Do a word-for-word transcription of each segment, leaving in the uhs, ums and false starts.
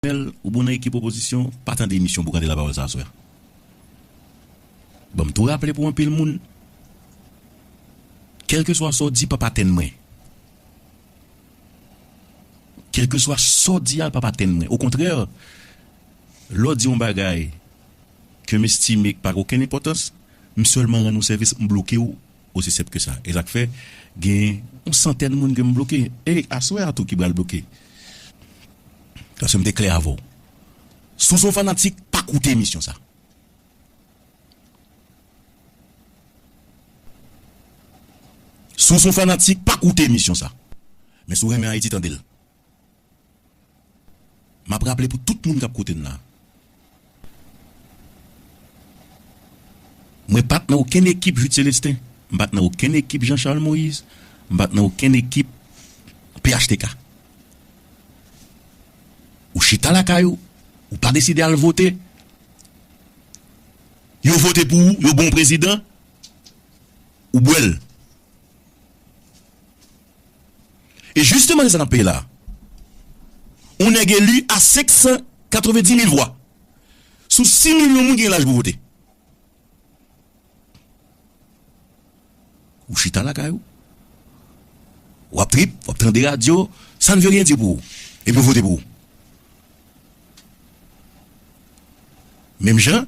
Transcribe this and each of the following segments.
Jovenel, ou bon nan ekip opozisyon, pa tande emisyon Boukante Lapawòl sa aswè a. Bon, m tou raple pou anpil moun, kèlkeswa sa w di, p ap atenn mwen. Kèlkeswa sa w di a, l p ap atenn mwen. Okontrè, lè w di yon bagay ke m estime k pa gen okenn enpòtans, m sèlman rann ou sèvis, m bloke w, osi senp ke sa. E sa k fè, gen yon santèn moun ke m bloke. E aswè a tou ki pral bloke. Paske m te klè avè w. Si w se yon fanatik, pa koute emisyon sa. Si w se yon fanatik, pa koute emisyon sa. Men si w renmen Ayiti, tande l. M ap raple pou tout moun k ap koute n la. Mwen pa t nan okenn ekip Jude Célestin. M pa t nan okenn ekip Jean Charles Moïse. M pa t nan okenn ekip P H T K. Ou chita lakay ou, ou pa deside al vote. Yo vote pou ou, yo ba w prezidan, ou bwè l. E jisteman, se sa n ap peye la. Yon nèg eli a senk san katrevenndis mil vwa. Sou sis milyon moun ki gen laj pou vote. Ou chita lakay ou. W ap trip, w ap tande radyo, ça ne veut rien dire pou ou. Epi yo vote pou ou. Menm jan,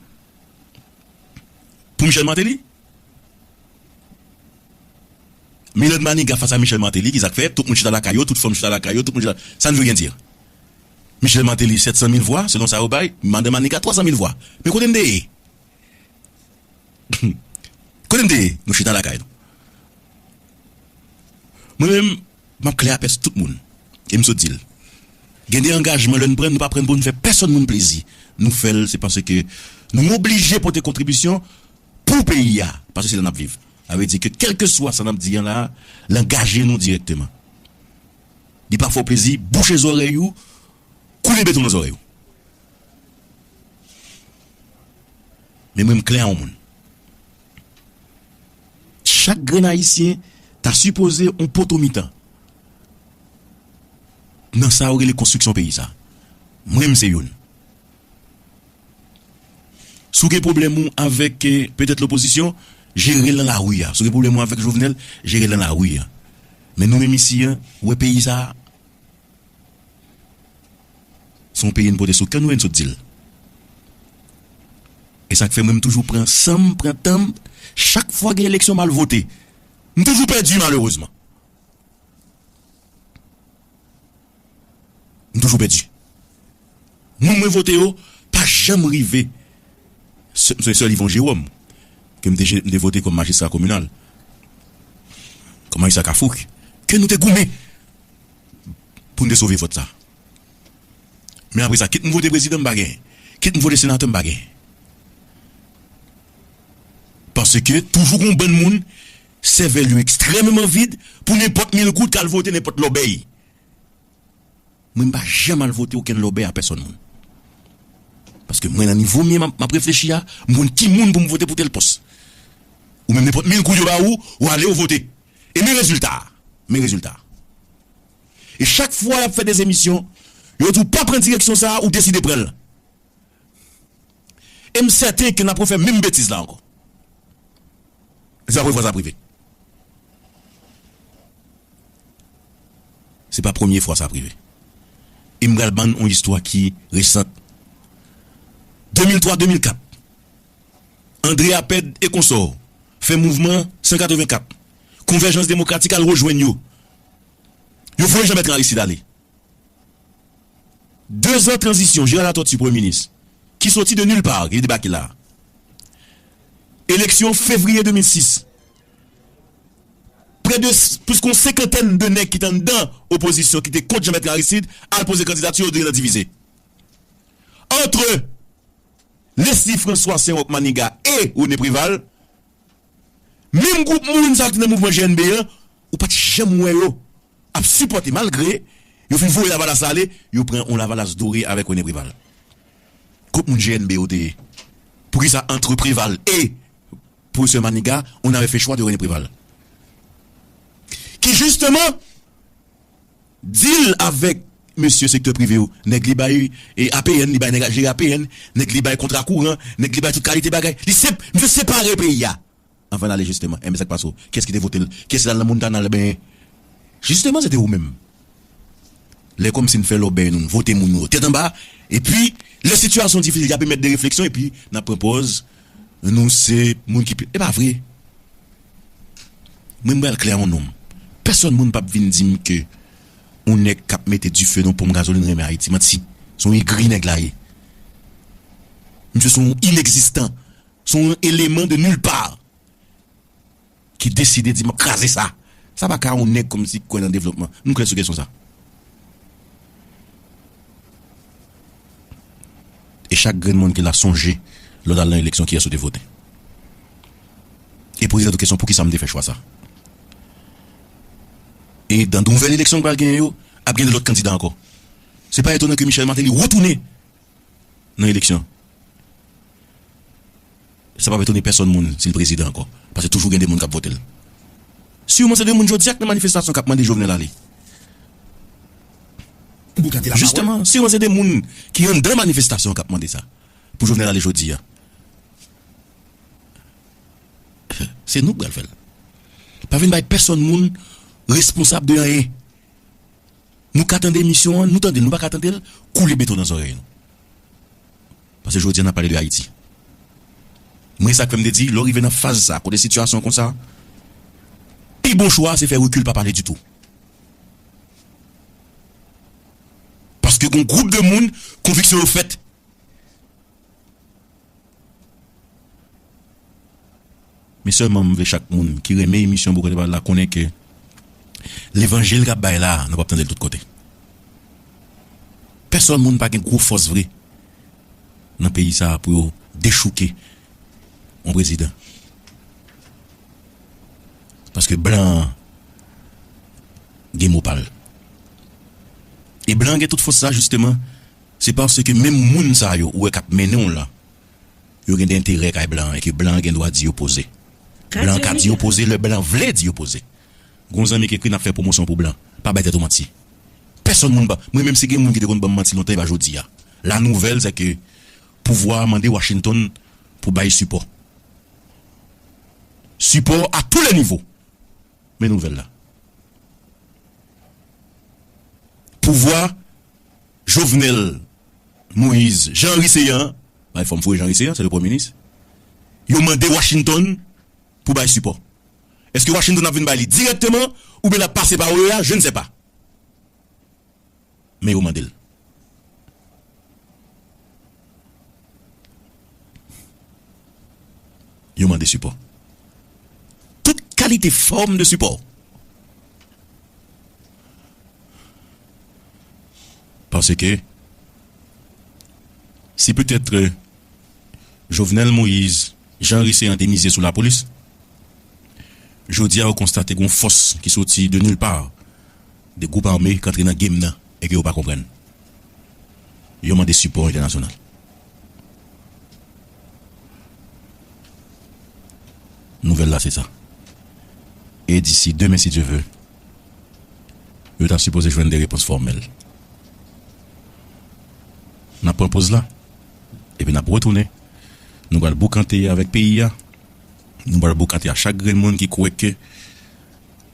pou Michel Martelly. Milad Manigat fas a Michel Martelly, ki sa k fè, tout moun chita lakay yo, tout fanm chita lakay yo, tout moun chita, ça ne veut rien dire. Michel Martelly, sèt san mil vwa, selon sa yo bay, Madan Manigat, twa san mil vwa. Men kote n te ye? Kote n te ye? Nou chita lakay nou. Mwen menm, m ap klè a pès tout moun. E m sot di l. Gen de angajman lè n pran, nou pa pran l pou n fè pèsonn moun plezi. Nou fè l, se paske nou oblije pote kontribisyon pou peyi a. Paske se la n ap viv. Sa vle di ke kèlkeswa sa n ap di an la, l angaje nou dirèkteman. Li pa fè w plezi, bouche zòrèy ou, koule beton nan zòrèy ou. Men mwen, m klè a yon moun. Chak grenn Ayisyen ta sipoze yon poto mitan nan sa yo rele konstriksyon peyi sa. Mwen, m se youn. Si w gen pwoblèm ou avèk, eh, petèt lopozisyon, jere l nan lari a. Si w gen pwoblèm ou avèk Jovenel, jere l nan lari a. Men nou menm isi a, ou wè peyi sa a, se yon peyi n pote sou kè nou e n sot di l. E sa k fè mwen, m toujou pran san m, pran tan m. Chak fwa gen eleksyon, m al vote. M toujou pèdi, malerezman. M toujou pèdi. Moun mwen vote yo pa janm rive. Se, se sèl Yvon Jérôme ke m te, je-, m te vote kòm majistra kominal, kòm majistra Kafou, ke nou te goumen pou n te sove vòt sa. Men apre sa, kit m vote prezidan, m pa genyen. Kit m vote senatè, m pa genyen. Paske toujou gon bann moun, sèvèl yo ekstrèmeman vid, pou nenpòt mil goud k al vote nenpòt lòbèy. Mwen, m pa janm al vote okenn lòbèy a pèsonn moun. Paske mwen, nan nivo m ye, m ap, m ap reflechi a, m konn ki moun pou m vote pou tèl pòs. Ou menm, nenpòt mil goud yo ba ou, ou ale, ou vote. E men rezilta a. Men rezilta a. E chak fwa y ap fè de emisyon, yo di w pa pran direksyon sa a, ou deside pran l. E m sèten ke n ap refè menm betiz la ankò. Se pa premye fwa sa ap rive. Se pa premye fwa sa ap rive. E m pral ban n yon istwa ki resan. De mil twa, de mil kat, André Apèd e konsò fè mouvman san katrevenkat. Konvèjans Demokratik al rejwenn yo. Yo voye Jean Bertrand Aristide ale. Dezan tranzisyon, Gérard Latortue, premye minis, ki soti de nil pa, ki debake la. Eleksyon fevriye de mil sis. Prè de s-, plis ke yon senkantèn de nèg ki te anndan opozisyon, ki te kont Jean Bertrand Aristide, al poze kandidati yo, de nan divize. Antre Leslie François, Saint-Roch, Manigat e René Préval, menm gwoup moun sa ki te nan mouvman G N B an, ou pa t janm wè yo ap sipòte, malgre yo fin voye Lavalas la ale, yo pran yon Lavalas dore avèk René Préval. Kot moun G N B yo te ye? Poukisa antre Préval e Pwofesè Manigat, on avait fait choix de René Préval? Ki jisteman di l avèk mesye sektè prive yo. Nèg li bay, e, A P N, li bay nèg jere A P N, nèg li bay kontra kouran, nèg li bay tout kalite bagay. Li se, misye separe peyi a. Anvan n ale jisteman, enben sa k pase w? Kiyès ki te vote l? Kiyès ki t al nan Montana al benyen? Jisteman, se te ou menm. Lè kòmsi n fè lòbèy nou, n vote moun yo tèt anba, epi lè sitiyasyon difisil, y ap emèt de refleksyon, epi n ap pran pòz nou se moun ki pi, e pa vre. Mwen, m pral klè a yon nonm. Pèsòn moun p ap vin di m ke yon nèg k ap mete dife nan ponp gazolin renmen Ayiti. Manti. Se yon egri nèg la ye. Misye se yon inegzistan. Se yon eleman de nulle part ki deside di, "M ap kraze sa." Sa pa ka yon nèg kòmsi ki kwè nan devlopman. Nou klè sou kesyon sa. E chak grenn moun ki la sonje, lè w t al nan eleksyon, kiyès ou te vote. E poze tèt ou kesyon, poukisa m te fè chwa sa? E nan nouvèl eleksyon k pral genyen yo, ap gen de lòt kandida ankò. Se pa etonan ke Michel Martelly retounen nan eleksyon. Sa p ap etone pèsòn moun si l prezidan ankò. Paske toujou gen de moun k ap vote l. Siman se de moun jodi a k nan manifestasyon k ap mande Jovenel ale. Jisteman, siman se de moun ki anndan manifestasyon k ap mande sa. Pou Jovenel ale jodi a. Se nou k pral fè l. Pa vin bay pèsòn moun responsab de anyen. Nou ka tande emisyon an, nou tande l, nou pa ka tande l, koule beton nan zòrèy nou. Paske jodi a n ap pale de Ayiti. Mwen, sa k fè m te di, lè w rive nan faz sa, kote sitiyasyon konsa, pi bon chwa se fè rekil, pa pale ditou. Paske gon gwoup de moun, konviksyon yo fèt. Men sèlman m vle chak moun ki renmen emisyon Bò Kote Pawòl la konnen ke levanjil k ap bay la a, nou p ap tande l tout kote. Pèsòn moun pa gen gwo fòs vre nan peyi sa a pou yo dechouke yon prezidan. Paske blan an gen mo pa l. E blan an gen tout fòs sa, jisteman, se paske menm moun sa yo ou wè k ap mennen w lan, yo gen de enterè kay blan an, e ke blan an gen dwa di yo poze. Blan an ka di yo poze lè blan vle di yo poze. Gon zanmi ki ekri, "N ap fè pwomosyon pou blan." Pa bay tèt ou manti. Pèsòn moun pa, mwen menm si gen moun ki te konn ban m manti lontan, e pa jodi a. La nouvèl, se ke pouvwa a mande Washington pou bay sipò. Sipò a tou lè nivo. Men nouvèl la. Pouvwa Jovenel Moïse, Jean Henry Céant, bay fòm fou Jean Henry Céant, se le premye minis. Yo mande Washington pou bay sipò. Èske Washington ap vin bay li dirèkteman oubyen l ap pase pa O E A? Je ne sais pas. Men yo mande l. Yo mande sipò. Tout kalite fòm de sipò. Paske si petèt Jovenel Moïse, Jean Henry Céant te mize sou lapolis, jodi a yo konstate gon fòs ki soti de nulle part, de gwoup ame k antre nan game nan e ke yo pa konprann. Yo mande sipò entènasyonal. Nouvèl la se sa. E disi demen, si Dye ve, yo ta sipoze jwenn de repons fòmèl. N ap pran poz la, epi n ap retounen. Nou pral boukante avèk peyi a. Nou pral boukante a chak grenn moun ki kwè ke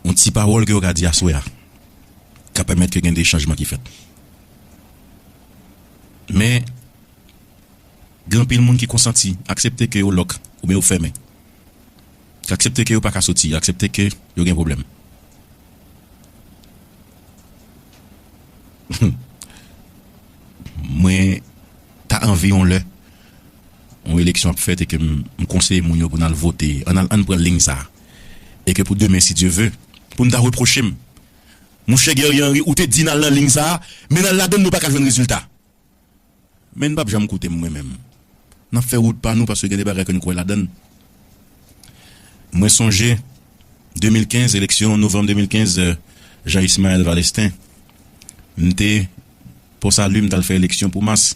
yon ti pawòl ke yo ka di aswè a ka pèmèt ke gen de chanjman ki fèt. Men, gen anpil moun ki konsanti, aksepte ke yo lòk, oubyen yo fèmen. Aksepte ke yo pa ka soti, aksepte ke yo gen pwoblèm. Mwen ta anvi yon lè, yon eleksyon ap fèt e ke m, m konseye moun yo pou n al vote, ann al, ann pran liy sa. E ke pou demen, si Dye ve, pou n ta repwoche m. Monchè Guerrier Henry, ou te di n al nan liy sa, men n al ladann, nou pa ka jwenn rezilta. Men n p ap janm koute m mwen menm. N ap fè wout pa nou paske gen de bagay ke n kwè ladann. Mwen sonje de mil kenz, eleksyon novanm de mil kenz, euh, Jean Ismaël Valestin. M te Pò Sali, m t al fè eleksyon pou mas.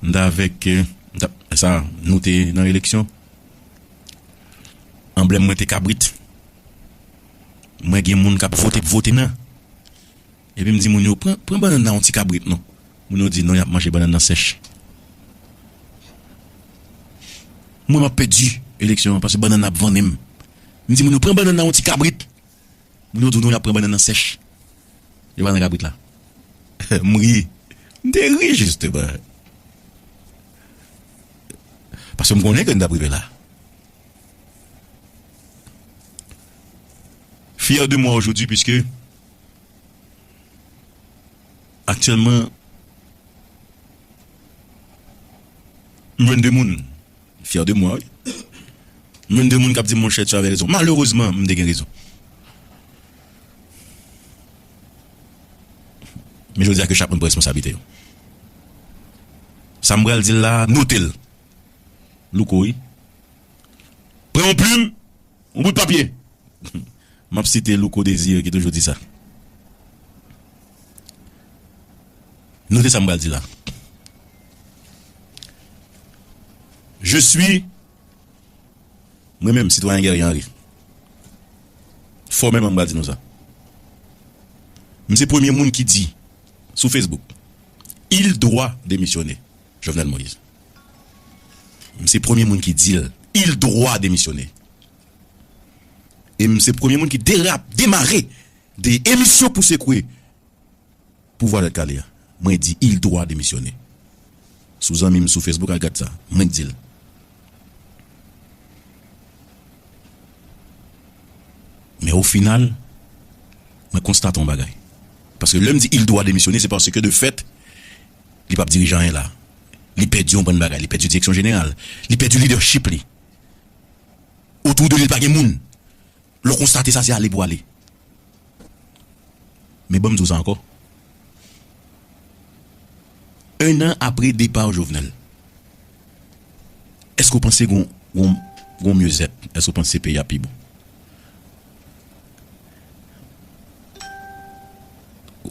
M t avèk, euh, m t ap, sa, nou te nan eleksyon. Anblèm mwen te kabrit. Mwen gen moun k ap vote, vote nan. Epi m di moun yo, pran, pran bannann nan yon ti kabrit non. Moun yo di non, y ap manje bannann nan sèch. Mwen m ap pèdi eleksyon an paske bannann nan ap vannen m. M di moun yo, pran bannann nan yon ti kabrit. Moun yo di w non, y ap pran bannann nan sèch. Yo pa nan kabrit la. M ri. M te ri jisteman. Paske m konnen ke n t ap rive la. Fier de moi aujourd'hui puisque actuellement m jwenn de moun. Fier de moi, wi. M jwenn de moun k ap di m, monchè, tu avais raison. Malerezman, m te gen rezon. Men jodi a ke chak moun pran responsablite yo. Sa m pral di l la, note l. Louko, wi. Pran yon plim, yon bout papye. M ap site Louko Désir ki toujou di sa. Note sa m pral di la. Je suis, mwen menm, sitwayen Guerrier Henry, fòmèlman m pral di nou sa. M se premye moun ki di sou Facebook, il doit démissionner, Jovenel Moïse. M se premye moun ki di l, il doit démissionner. E m se premye moun ki derap, demare de emisyon pou sekwe pouvwa Tèt Kale a. Mwen di, il doit démissionner. Sou zanmi m sou Facebook, al gad sa. Mwen k di l. Men o final, mwen konstate yon bagay. Paske lè m di il doit démissionner, se paske de fèt, li p ap dirije anyen la. Li pèdi yon bann bagay. Li pèdi direksyon jeneral. Li pèdi leadership li. Otou de li, pa gen moun. Lè w konstate sa, se ale pou ale. Men ban m di w sa ankò. Un an apre depa Jovenel, èske w panse gon, gon, gon myezèt? Èske w panse peyi a pi bon?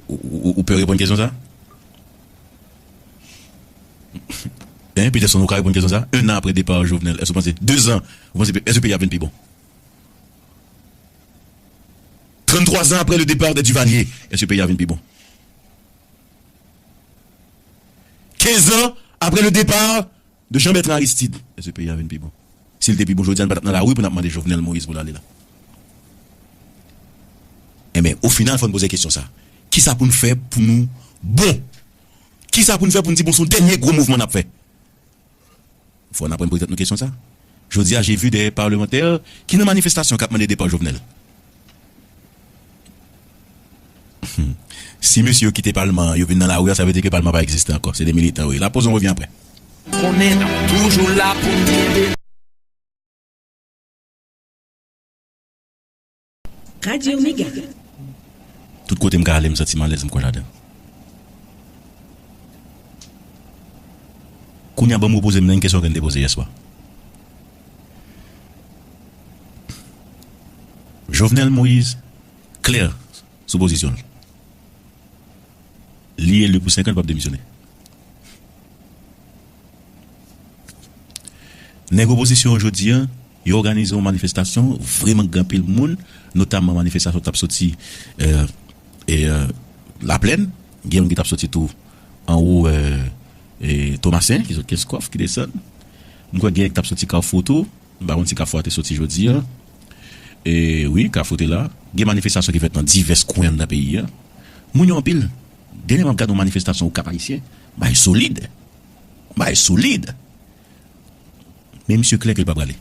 Ou, ou, ou, ou pè reponn kesyon sa? Hein, Peterson, ou ka reponn kesyon sa? Un an apre depa Jovenel, èske w panse, de zan, ou panse, èske peyi a vin pi bon? Trannntwa zan apre le départ de Duvalier, èske peyi a vin pi bon? Kenz zan apre le départ de Jean Bertrand Aristide, èske peyi a vin pi bon? Si l te pi bon, jodi a n pa t ap nan lari pou n ap mande Jovenel Moïse pou l ale la. Enben, o final, fò n poze kesyon sa. Kisa pou n fè pou nou bon? Kisa pou n fè pou n di, bon, se yon dènye gwo mouvman n ap fè? Fò n aprann poze tèt nou kesyon sa. Jodi a, j'ai vu des parlementaires ki nan manifestasyon k ap mande depa Jovenel. Hmm. Si mesye yo kite palman an, yo vin nan lari a, sa vle di ke palman pa egziste ankò. Se de militan yo ye. La pause, on revient après. Konnen n ap toujou la pou n kenbe. Radyo Mega. Tout kote m ka ale, m santi m alèz, m kwè ladan. Kounye a, ban m repoze m nan yon kesyon ke n te poze yè swa. Jovenel Moïse klè sou pozisyon l. Li eli pou senk an, li p ap demisyone. Nèg opozisyon an jodi a, yo òganize yon manifestasyon, vrèman gen anpil moun, notamman manifestasyon t ap soti, e, e, e, Laplèn, gen moun ki t ap soti tou anwo, e, e, Tomasen, ki sot Kenskòf, ki desann. M kwè gen nèg ki t ap soti Kafou tou, m pa konn si Kafou a te soti jodi a. E wi, Kafou te la. Gen manifestasyon ki fèt nan divès kwen anndan peyi a. Moun yo anpil. Dènye m ap gade yon manifestasyon Okap Ayisyen, bagay solid. Bagay solid. Men misye klè ke l pa prale.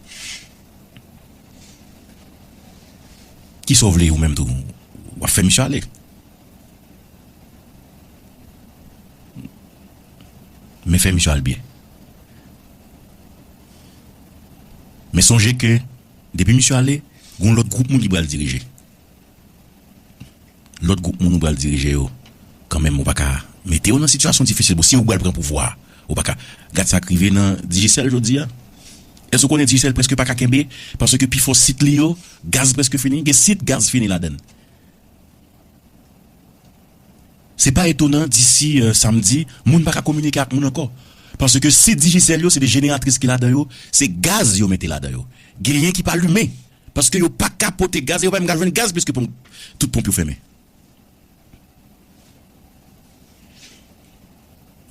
Kisa w vle ou menm tou? W ap fè misye ale. Men fè misye al byen. Men sonje ke depi misye ale, gon lòt gwoup moun ki pral dirije. Lòt gwoup moun ou pral dirije yo, kanmenm, ou pa ka mete yo nan sitiyasyon difisil. Bon, si ou pral pran pouvwa a, ou pa ka. Gad sa k rive nan Digicel jodi a. Èske ou konnen Digicel prèske pa ka kenbe? Paske pifò sit li yo, gaz prèske fini. Gen sit gaz fini ladan l. Se pa etonan, disi, e, samdi, moun pa ka kominike ak moun ankò. Paske sit Digicel yo, se de jeneratris ki ladan yo, se gaz yo mete ladan yo. Genyen ki pa limen. Paske yo pa ka pote gaz, yo pa menm ka jwenn gaz, piske ponp, tout ponp yo fèmen.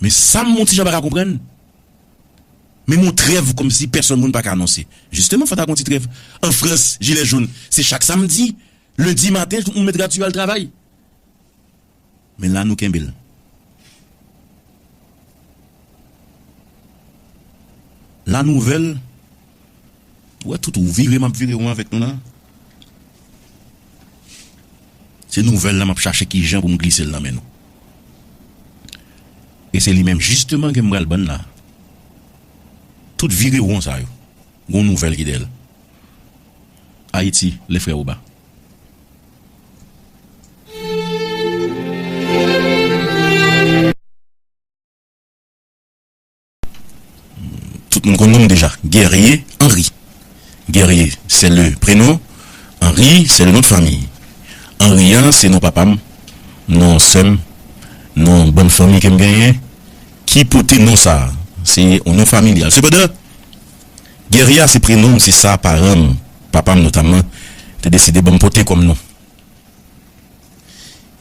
Men sa m yon ti jan pa ka konprann, men yon trèv kòmsi pèsonn moun pa ka anonse. Jisteman, fò ta gen yon ti trèv. An Frans, jilè jòn, se chak samdi, lendi maten, tout moun met rad sou yo al travay. Men la nou kenbe l. La nouvèl, ou wè tout ou vire, m ap vire ou avèk nou la. Se nouvèl la m ap chache kijan pou m glise l nan men nou. E se li menm jisteman ke m pral ban n la. Tout vire won sa yo, gon nouvèl ki dèyè l. Ayiti, le frè Oba. Tout moun konn non m deja, Guerrier Henry. Guerrier, c'est le prénom. Henry, c'est le nom de famille. Henry an, se non papa m, non sè m, non bann fanmi ke m genyen, ki pote non sa a. Se yon non familyal. Sepandan, Guerrier a se prenon m, se sa paran m, papa m notamman, te deside ban m pote kòm non.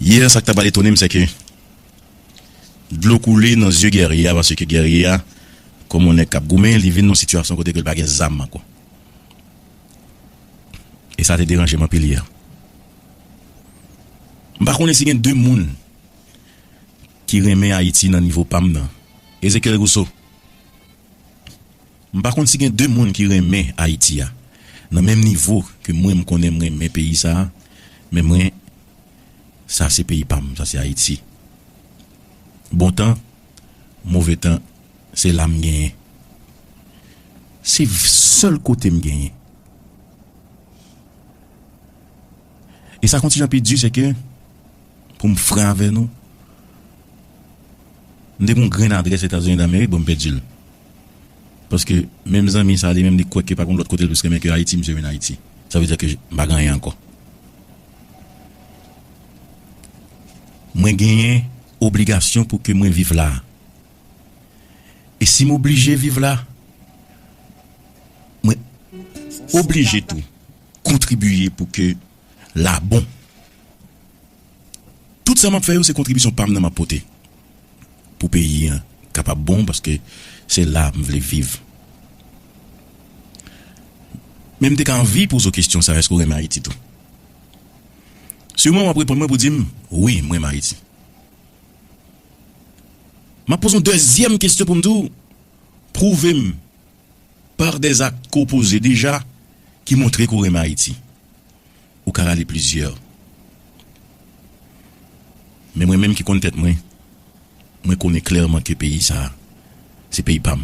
Yè, sa k ta pral etone m, se ke dlo koule nan zye Guerrier a, paske Guerrier a, kòm yon nèg k ap goumen, li vin nan sitiyasyon kote ke l pa gen zam ankò. E sa te deranje m anpil yè. M pa konnen si gen de moun ki renmen Ayiti nan nivo pa m nan. Ezekiel Rousseau. M pa konn si gen de moun ki renmen Ayiti a nan menm nivo ke mwen m konnen m renmen peyi sa a, men mwen, sa se peyi pa m, sa se Ayiti. Bon tan, move tan, se la m genyen. Se sèl kote m genyen. E sa k yon ti jan pi di, se ke, pou m fran avè nou, m te gen yon grenn adrès Etazini Damerik, bon, m pèdi l. Paske menm zanmi sa, li menm, li kwè ke pa gen lòt kote l plis renmen ke Ayiti, misye vin Ayiti. Sa vle di ke m pa gen anyen ankò. Mwen genyen obligasyon pou ke mwen viv la. E si m oblije viv la, mwen oblije tou kontribiye pou ke la bon. Tout sa m ap fè yo, se kontribisyon pa m nan m ap pote pou peyi an kapab bon, paske se la m vle viv. Men m te ka anvi poze w kesyon sa, èske w renmen Ayiti tou? Siman w ap reponn mwen pou di m, wi, m renmen Ayiti. M ap poze yon dezyèm kesyon pou m di w, pwouve m, par des actes ke w poze deja, ki montre ke w renmen Ayiti. Ou ka rale plizyè. Men mwen menm ki konn tèt mwen, mwen konnen klèman ke peyi sa a, se peyi pa m.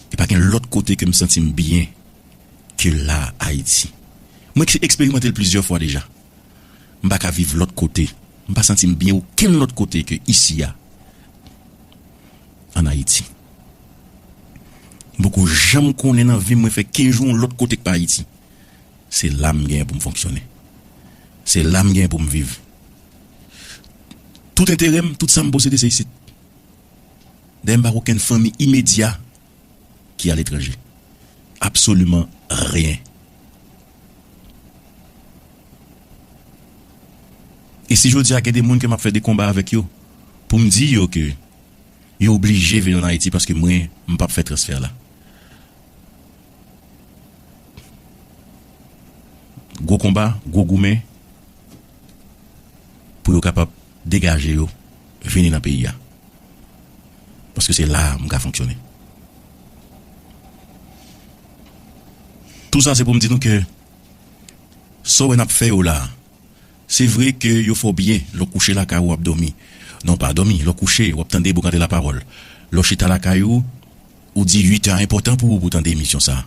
E pa gen lòt kote ke m santi m byen ke la, Ayiti. Mwen ki eksperimante l plizyè fwa deja. M pa ka viv lòt kote. M pa santi m byen okenn lòt kote ke isi a, ann Ayiti. M poko janm konnen nan vi m mwen fè kenz jou yon lòt kote k pa Ayiti. Se la m genyen pou m fonksyone. Se la m genyen pou m viv. Tout enterè m, tout sa m posede, se isit. Dayè, m pa gen okenn fanmi imedya ki aletranje. Absoliman ryen. E si jodi a gen de moun ke m ap fè de konba avèk yo, pou m di yo ke yo oblije vin ann Ayiti paske mwen, m p ap fè transfè la. Gwo konba, gwo goumen, pou yo kapab degaje yo, vini nan peyi a. Paske se la a m ka fonksyone. Tou sa se pou m di nou ke sa w wè n ap fè yo la a, se vre ke yo fè w byen lè w kouche lakay ou w ap dòmi. Non, pa dòmi, lè w kouche, w ap tande bouk antre lapawòl. Lè w chita lakay ou, ou di uit è a enpòtan pou ou pou w tande emisyon sa a.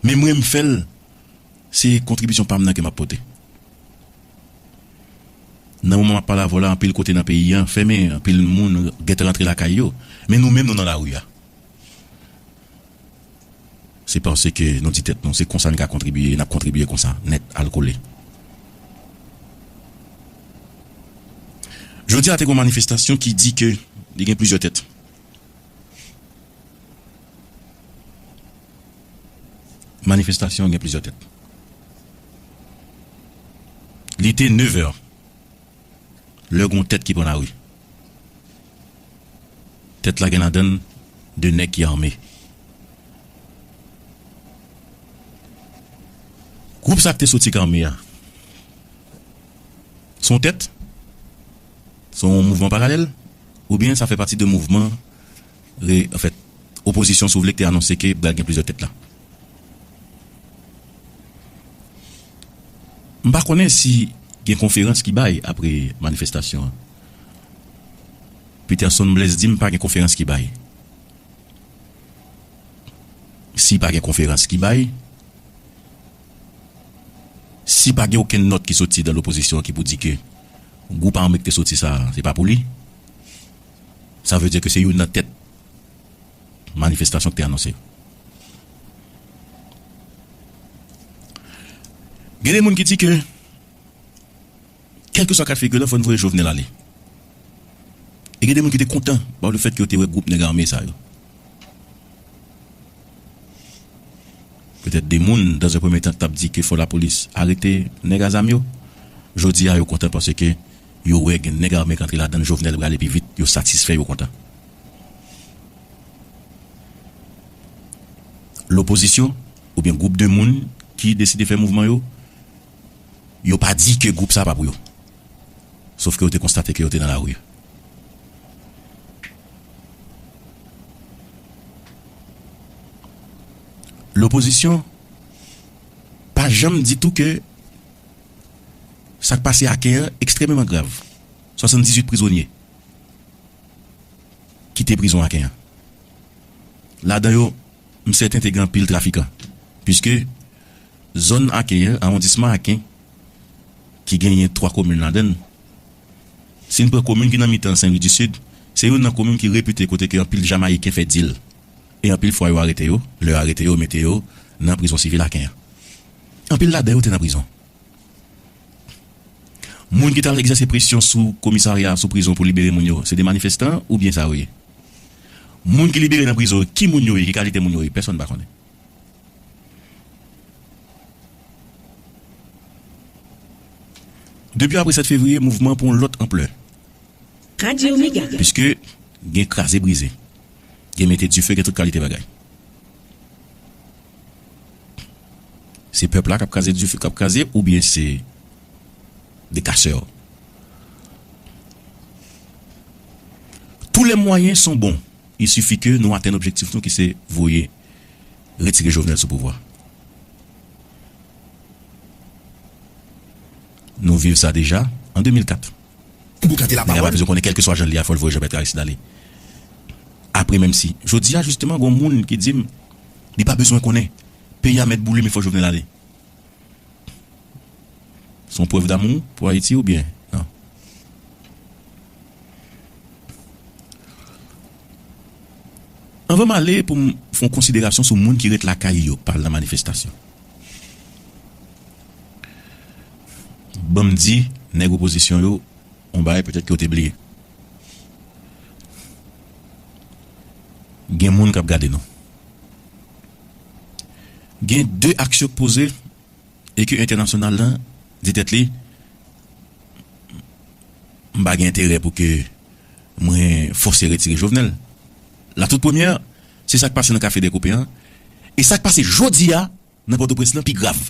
Men mwen, m fè l, se kontribisyon pa m nan ke m ap pote. Nan moman m ap pale avè w la, anpil kote nan peyi a fèmen, anpil moun gentan rantre lakay yo. Men nou menm, nou nan lari a. Se paske nou di tèt nou, se konsa n ka kontribiye, n ap kontribiye konsa, nèt, al kole. Jodi a, te gen yon manifestasyon ki di ke li gen plizyè tèt. Manifestasyon an gen plizyè tèt. Li te nevè. Lè gon tèt ki pran lari. tèt la gen ladan l de nèg ki ame. Gwoup sa k te soti k ame a, se yon tèt? Se yon mouvman paralèl? Oubyen sa fè pati de mouvman, re-, anfèt, opozisyon, si w vle, k te anonse ke pral gen plizyè tèt la? M pa konnen si gen konferans ki bay apre manifestasyon an. Peterson Blaise di m pa gen konferans ki bay. Si pa gen konferans ki bay, si pa gen okenn nòt ki soti dan lopozisyon an ki pou di ke gwoup ame ki te soti sa a, se pa pou li, sa vle di ke se youn nan tèt manifestasyon ki te anonse yo. Gen de moun ki di ke, kèlkeswa ka figir la, fò n voye Jovenel ale. E gen de moun ki te kontan pa lefèt ke yo te wè gwoup nèg ame sa yo. Petèt de moun, dans un premier temps, t ap di ke fò lapolis arete nèg a zam yo. Jodi a, yo kontan paske yo wè gen nèg ame k antre ladan l, Jovenel prale pi vit, yo satisfè, yo kontan. Lopozisyon, oubyen gwoup de moun ki deside fè mouvman yo, yo pa di ke gwoup sa pa pou yo. Sof ke yo te konstate ke yo te nan lari. Lopozisyon pa janm di tou ke sa k pase Aken an ekstrèmeman grav. Swasanndizuit prizonye kite prizon Aken an. Ladan yo, m sèten te gen anpil trafikan. Piske zòn Aken an, awondisman Aken, ki genyen twa komin ladan l, si n pran komin ki nan mitan Sen Lwi di Sid, se youn nan komin ki repite kote ke anpil Jamayiken fè dil. E anpil fwa yo arete yo, lè yo arete yo, yo mete yo nan prizon sivil Aken an. Anpil ladan yo te nan prizon. Moun ki t al egzèse presyon sou komisarya, sou prizon pou libere moun yo, se de manifestan oubyen sa yo ye? Moun ki libere nan prizon yo, ki moun yo ye, ki kalite moun yo ye, pèsonn pa konnen. Depi apre sèt fevriye, mouvman an pran yon lòt anplè. Radyo Mega. Piske gen kraze brize, gen mete dife, gen tout kalite bagay. Se pèp la k ap kraze dife, k ap kraze, oubyen se de kasè? Tous les moyens sont bons. Il suffit que nou atenn objektif nou ki se voye, retire Jovenel sou pouvwa. Nou viv sa deja an de mil kat. Ou pou kante la pawòl. Nèg la pa bezwen konnen kèlkeswa jan l ye a, fò l voye Jean Bertrand Aristide ale. Apre, menm si jodi a, jisteman, gon moun ki di m li pa bezwen konnen, peyi a mèt boule, men fò Jovenel ale. Se yon prèv damou pou Ayiti oubyen non? Anvan m ale pou m fè yon konsiderasyon sou moun ki ret lakay yo, pa al nan manifestasyon. Ban m di nèg opozisyon yo yon bagay petèt ke yo te bliye. Gen moun k ap gade nou. Gen de aksyon k poze e ke entènasyonal lan di tèt li, m pa gen enterè pou ke mwen fòse retire Jovenel. La tout premyè, se sa k pase nan Kafe Dekoupe an. E sa k pase jodi a nan Pòtoprens lan pi grav.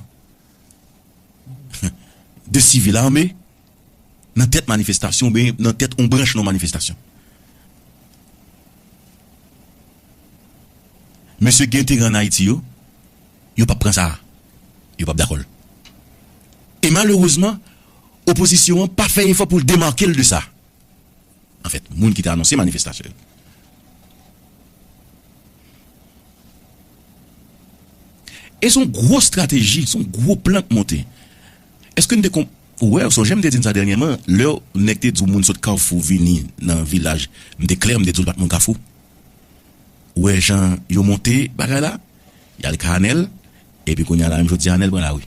De sivil ame nan tèt manifestasyon oubyen nan tèt yon branch nan manifestasyon. Mesye gen enterè ann Ayiti yo, yo p ap pran sa a. Yo p ap dakò l. E malerezman, opozisyon an pa fè efò pou l demake l de sa. Anfèt, moun ki te anonse manifestasyon yo. E se yon gwo estrateji, se yon gwo plan k monte. Èske n te konn, ou wè, ou sonje m te di n sa dènyèman, lè nèg te di w moun sot Kafou vini nan vilaj, m te klè, m te di w l pa t moun Kafou. Ou wè jan yo monte bagay la, y al ka Anèl, epi kounye a la menm jodi a Anèl pran lari.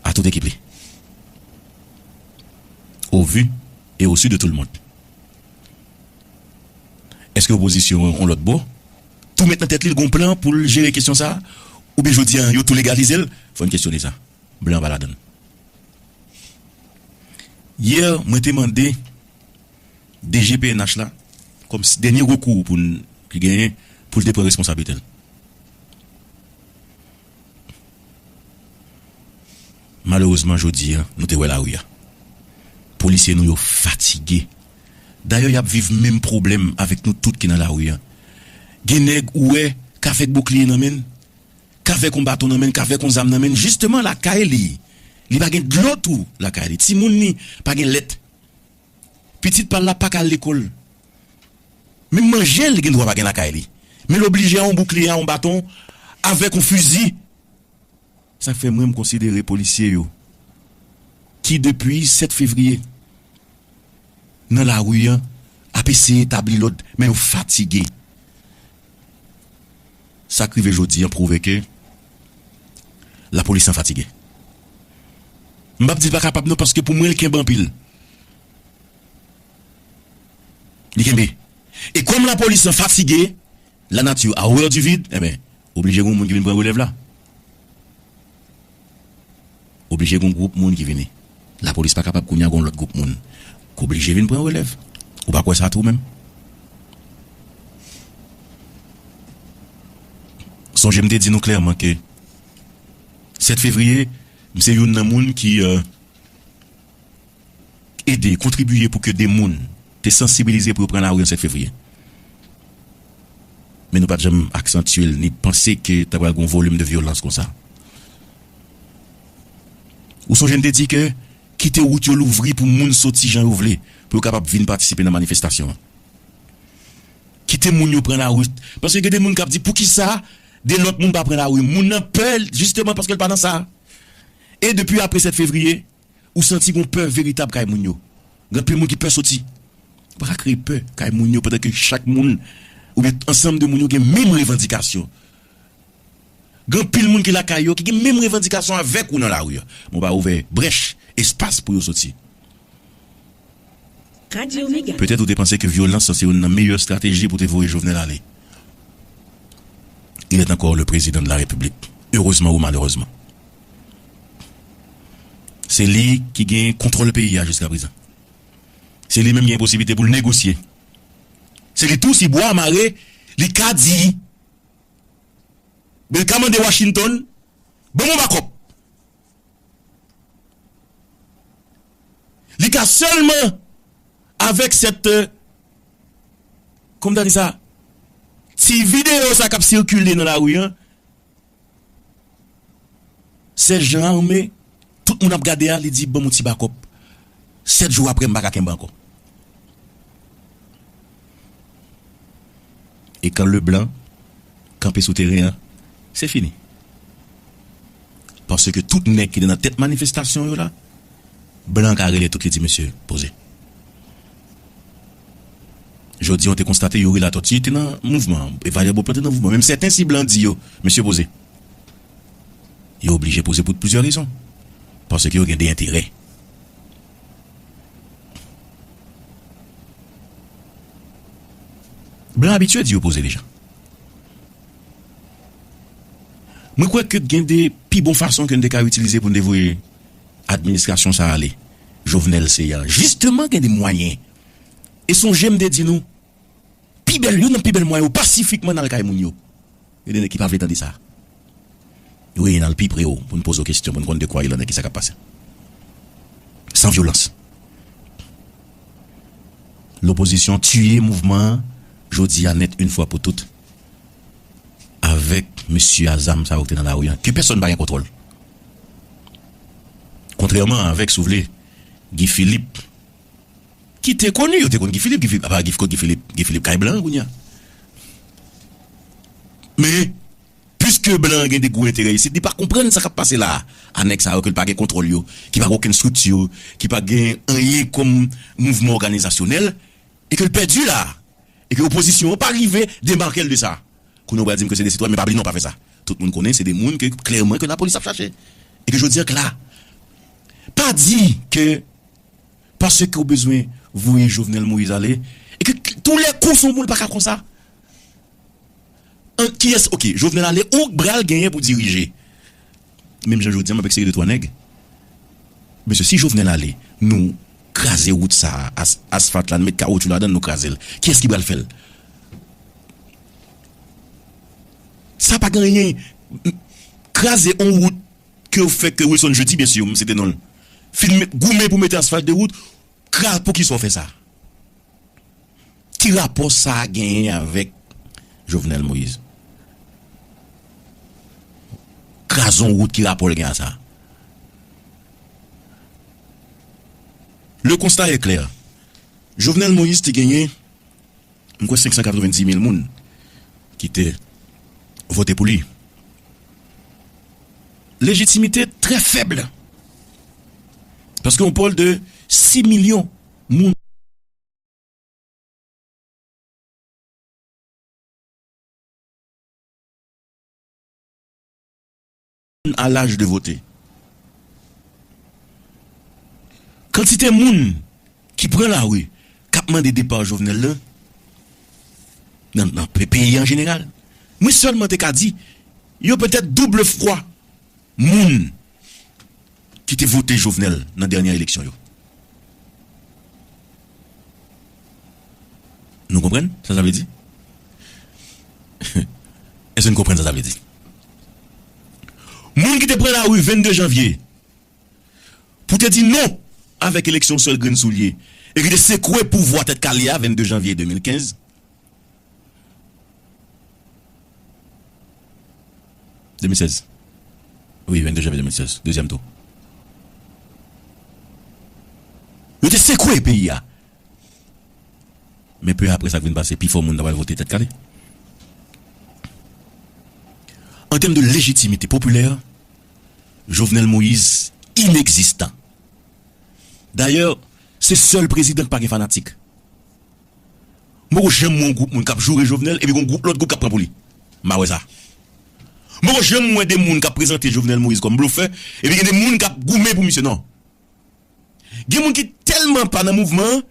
A tout ekip li. Au vu et au su de tout le monde. Èske opozisyon an, yon lòt bò, tou met nan tèt li, l gon plan pou l jere kesyon sa a? Oubyen jodi a, yo tou legalize l? Fò n kesyone sa. Blan pa ladan l. Yè, mwen te mande D G P N H la, kòm si dènye rekou pou n, ki genyen, pou l te pran responsablite l. Malerezman, jodi a, nou te wè lari a. Polisye nou yo fatige. Dayè, y ap viv menm pwoblèm avèk nou tout ki nan lari a. Gen nèg ou wè k avèk boukliye nan men l, k avèk yon baton nan men l, k avèk yon zam nan men l, jisteman lakay li. Li pa gen dlo tou lakay li. Timoun li pa gen lèt. Pitit pa l la pa ka al lekòl. Menm manje l, li gen dwa pa gen lakay li. Men l oblije a yon boukliye, a yon baton, avèk yon fizi. Sa k fè mwen, m konsidere polisye yo, ki depi sèt fevriye, nan lari a, ap eseye tabli lòd, men yo fatige. Sa k rive jodi a pwouve ke lapolis lan fatige. M p ap di l pa kapab non, paske pou mwen, l kenbe anpil. Li kenbe. E kòm lapolis lan fatige, la nature a horreur du vide, enben, oblije gen yon moun ki vin pran relèv la. Oblije gen yon gwoup moun ki vini. Lapolis pa kapab kounye a gen yon lòt gwoup moun k oblije vin pran relèv. Ou pa kwè sa tou menm? Sonje m te di nou klèman ke sèt fevriye, m se youn nan moun ki, euh, ede, kontribiye pou ke de moun te sansibilize pou yo pran lari an sèt fevriye. Men nou pa t janm aksantye l, ni panse ke ta pral gen yon volim de vyolans konsa. Ou sonje n te di ke kite wout yo louvri pou moun soti jan yo vle, pou yo kapab vin patisipe nan manifestasyon an. Kite moun yo pran lari. Paske gen de moun k ap di, "Poukisa de lòt moun pa pran lari?" Moun nan pè, jisteman, paske l pa nan sa. E depi apre sèt fevriye, ou santi gon pè veritab kay moun yo. Gen anpil moun ki pè soti. Ou pa ka kreye pè kay moun yo pandan ke chak moun, oubyen ansanm de moun yo gen menm revandikasyon. Gen anpil moun ki lakay yo, ki gen menm revandikasyon avèk ou nan lari a. Men w pa ouvè brèch, espas pou yo soti. Petèt ou te panse ke vyolans lan se youn nan meyè estrateji pou te voye Jovenel ale. Il est encore le président de la République. Erezman ou malerezman. Se li ki gen kontwòl peyi a jiska prezan. Se li menm ki gen posiblite pou l negosye. Se li tou, si bwa a mare, li ka di, men li ka mande Washington, "Ban m yon bakòp." Li ka sèlman avèk sèt, euh, kòman ta di sa? Ti videyo sa k ap sikile nan lari an, sèt jan ame, tout moun ap gade a, li di, "Ban m yon ti bakòp. Sèt jou apre, m pa ka kenbe ankò." E kan Leblanc kanpe sou teren an, se fini. Paske tout nèg ki te nan tèt manifestasyon yo la, blan ka rele tout, li di, "Mesye, poze." Jodi a, w te konstate Youri Latortue te nan mouvman an, Evalière Beauplan te nan mouvman an. Menm sèten siblan di yo, "Mesye, poze." Yo oblije poze pou plizyè rezon. Paske yo gen de enterè. Blan abitye di yo poze deja. Mwen kwè ke gen de pi bon fason ke n te ka itilize pou n te voye administrasyon sa a ale. Jovenel se a. Jisteman, gen de mwayen. E sonje m te di nou, pi bèl, youn nan pi bèl mwayen yo, pasifikman n al kay moun yo. Gen de nèg ki pa vle tande sa. Wi, n al pi pre w pou n poze w kesyon, pou n konn de kwa il en est, kisa k ap pase. San vyolans. Lopozisyon tiye mouvman an jodi a nèt, yon fwa pou tout, avèk mesye a zam sa yo ki te nan lari an, ke pèsonn pa gen kontwòl. Kontrèman avèk, si w vle, Guy Philippe, ki te koni, yo te konn Guy Philippe, Guy Philippe, apa Guy, Guy Philippe, Guy Philippe kay blan kounye a. Men, piske blan an gen de gwo enterè isit, li pa konprann sa k ap pase la a. A nèg sa yo ke l pa gen kontwòl yo, ki pa gen okenn estrikti, ki pa gen anyen kòm mouvman òganizasyonèl, e ke l pèdi la a. E ke opozisyon an pa rive demake l de sa. Kounye a w pral di m ke se de sitwayen, men pa bliye non, pa fè sa. Tout moun konnen se de moun ke klèman ke lapolis ap chache. E ke jodi a k la. Pa di ke paske w bezwen voye Jovenel Moïse ale, e ke tou lè kou se yon moun pa ka konsa. Ant kiyès, oke, Jovenel ale, ou k pral genyen pou dirije. Menm jan jodi a, m ap ekseye de twa nèg. Mesye, si Jovenel ale, nou kraze wout sa a, as-, asfalt la, nou met kawotchou ladan l, nou kraze l. Kiyès ki pral fè l? Sa pa gen anyen. Kraze yon wout ke w fè ke Wilson Jeudi, byen si, se te non l, fin met, goumen pou mete asfalt de wout, kra-, poukisa w fè sa? Ki rapò sa a genyen avèk Jovenel Moïse? Kraze yon wout, ki rapò l gen a sa? Le constat est clair. Jovenel Moïse te genyen, m kwè, senk san katrevenndis mil moun ki te vote pou li. Légitimité très faible. Paske on parle de six millions moun à l'âge de voter. Kantite moun ki pran lari, k ap mande depa Jovenel la, nan, nan pe-, peyi an jeneral, mwen sèlman te ka di, yo petèt double fwa moun ki te vote Jovenel nan dènye eleksyon yo. Nou konprann sa sa vle di? Èske n konprann sa sa vle di? Moun ki te pran lari vennde janvye pou te di non avèk eleksyon sèl grenn soulye e ki te sekwe pouvwa Tèt Kale a vennde janvye de mil kenz, de mil sèz. Wi, vennde janvye de mil sèz, dezyèm tou. Yo te sekwe peyi a. Men pe apre sa k vin pase, pifò moun ta pral vote Tèt Kale. An tèm de légitimité populaire, Jovenel Moïse inegzistan. Dayè, se sèl prezidan k pa gen fanatik. M poko janm wè yon gwoup moun k ap joure Jovenel epi gon gwoup, lòt gwoup k ap pran pou li. M pa wè sa. M poko janm wè de moun k ap prezante Jovenel Moïse kòm blofè epi gen de moun k ap goumen pou misye, non. Gen moun ki tèlman pa nan mouvman an,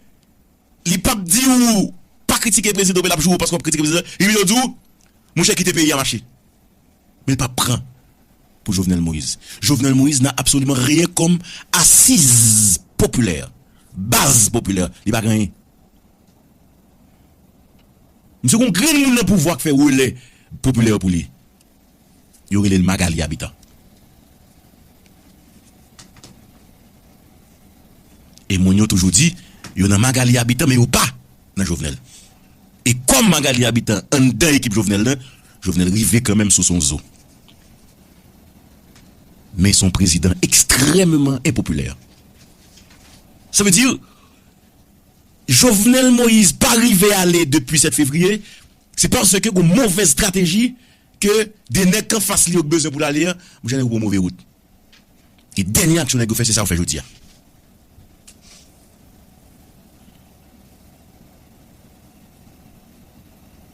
li p ap di w pa kritike prezidan, men l ap joure w paske w ap kritike prezidan. Li vin di w, monchè, kite peyi a mache. Men l p ap pran pou Jovenel Moïse. Jovenel Moïse n'a absolument rien comme assise populaire, baz popilè. Li pa gen anyen. Misye gon grenn moun nan pouvwa k fè relè popilè pou li. Yo rele l Magali Habitant. E moun yo toujou di, yo nan Magali Habitant, men yo pa nan Jovenel. E kòm Magali Habitant anndan ekip Jovenel nan, Jovenel rive kanmenm sou son zo. Men se yon prezidan ekstrèmman enpopilè. Sa vle di, Jovenel Moïse pa rive ale depi sèt fevriye, se paske gon movèz estrateji ke de nèg k anfas li yo k bezwen pou l ale a, monchè, nèg yo pran move wout. E dènye aksyon nèg yo fè, se sa yo fè jodi a.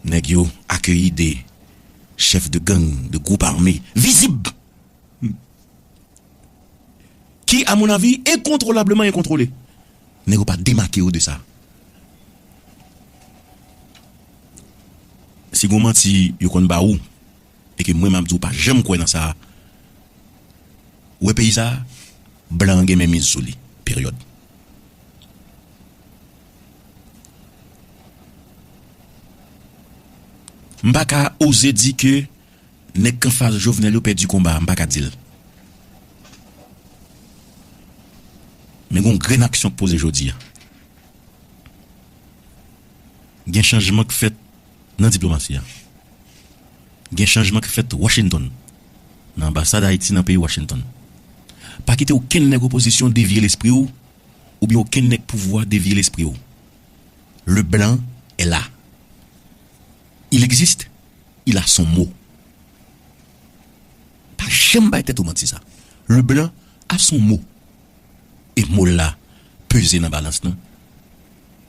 Nèg yo akeyi de chèf de gang, de gwoup ame vizib, ki, a mon avi, enkontwolableman enkontwole. Nèg yo pa demake yo de sa. Si gon manti yo konn ba ou, e ke mwen m ap di w pa janm kwè nan sa, ou wè peyi sa, blan an gen menmiz sou li. Peryòd. M pa ka oze di ke nèg k anfas Jovenel yo pèdi konba a, m pa ka di l. Men gon grenn aksyon k poze jodi a. Gen chanjman k fèt nan diplomasi a. Gen chanjman k fèt Washington, nan anbasad Ayiti nan peyi Washington. Pa kite okenn nèg opozisyon devye lespri w, oubyen okenn nèg pouvwa devye lespri w. Le blanc est là. Il existe, il a son mot. Pa janm bay tèt ou manti sa. Le blanc a son mot. E mo l la peze nan balans lan.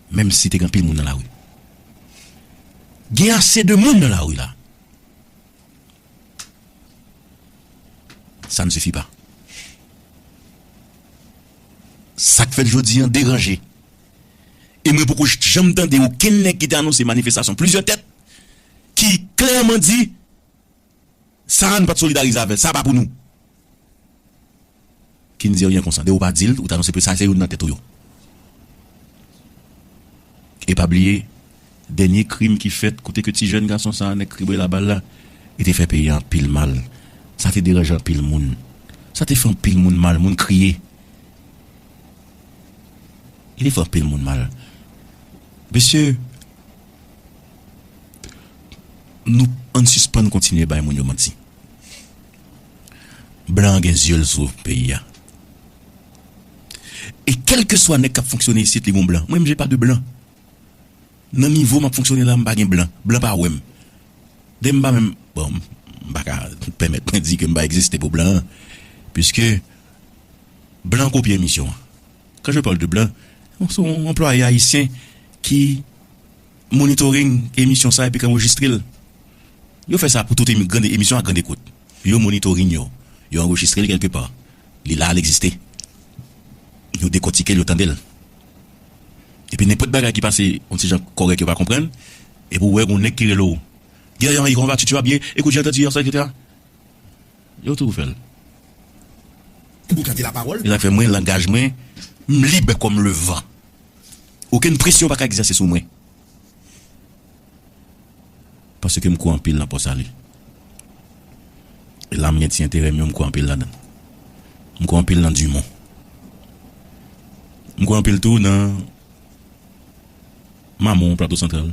Menm si te gen anpil moun nan lari. Gen ase de moun nan lari la. Ça ne suffit pas. Sa k fèt jodi an deranje. E mwen poko janm tande okenn nèg ki te anonse manifestasyon plizyè tèt ki klèman di, sa a, nou pa t solidarize avè l, sa pa pou nou. Qui ne dit rien konsa. Depi w pa di l, ou t anonse pou sa, se youn nan tèt ou yo. E pa bliye, dènye krim ki fèt kote ke ti jèn gason sa a, nèg ki boule labal la, li te fè peyi a anpil mal. Sa te deranje anpil moun. Sa te fè anpil moun mal, moun kriye. Li te fè anpil moun mal. Mesye, nou, ann sispann kontinye bay moun yo manti. Blan an gen zye l sou peyi a. E kèlkeswa nèg k ap fonksyone isit, li gon blan. Mwen menm, je pa de blan. Nan nivo m ap fonksyone la, m pa gen blan. Blan pa wè m. Dayè m pa menm, bon, m pa ka pèmèt mwen di ke m pa egziste pou blan an. Piske blan kopye emisyon an. Quand je parle de blan, se yon anplwaye ayisyen ki monitoring emisyon sa epi ki anrejistre l. Yo fè sa pou tout emi-, grande emisyon ak grande kout. Yo monitoring yo. Yo anrejistre l kèlkepa. Li la, l egziste. Yo dekòtike l, yo tande l. Epi nenpòt bagay ki pase yon ti jan kòrèk yo pa konprann, epi w wè gon nèg ki rele w. Guerrier Henri, comment vas-tu? Tu vas bien? Écoute, j'ai entendu hier ça, et cetera. Yo tou fè l. Ou gade la pawòl. E sa k fè mwen, langaj mwen, m lib kòm le van. Okenn presyon pa ka egzèse sou mwen. Paske m kwè anpil nan pòs ale. E la m gen ti enterè m yo, m kwè anpil ladan l. M kwè anpil nan Dumont. M kwè anpil tou nan Mamon, Plato Santral.